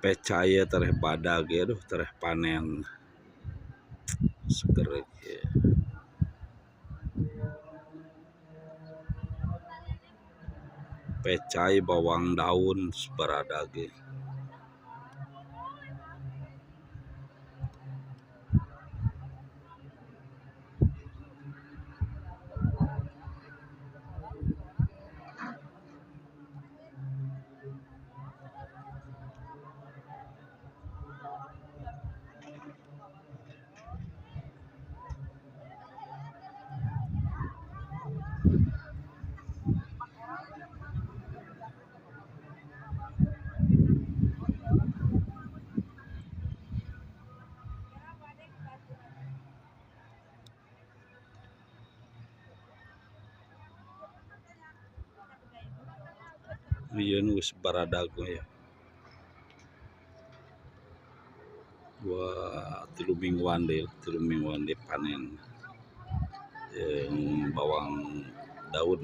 Pecai tereh badag ya, aduh tereh panen. Seger ya. Pecai bawang daun baradag ya. Ieu geus baradag ya. Wah, 3 mingguan deui, 3 mingguan deui panen. Jeung bawang daun.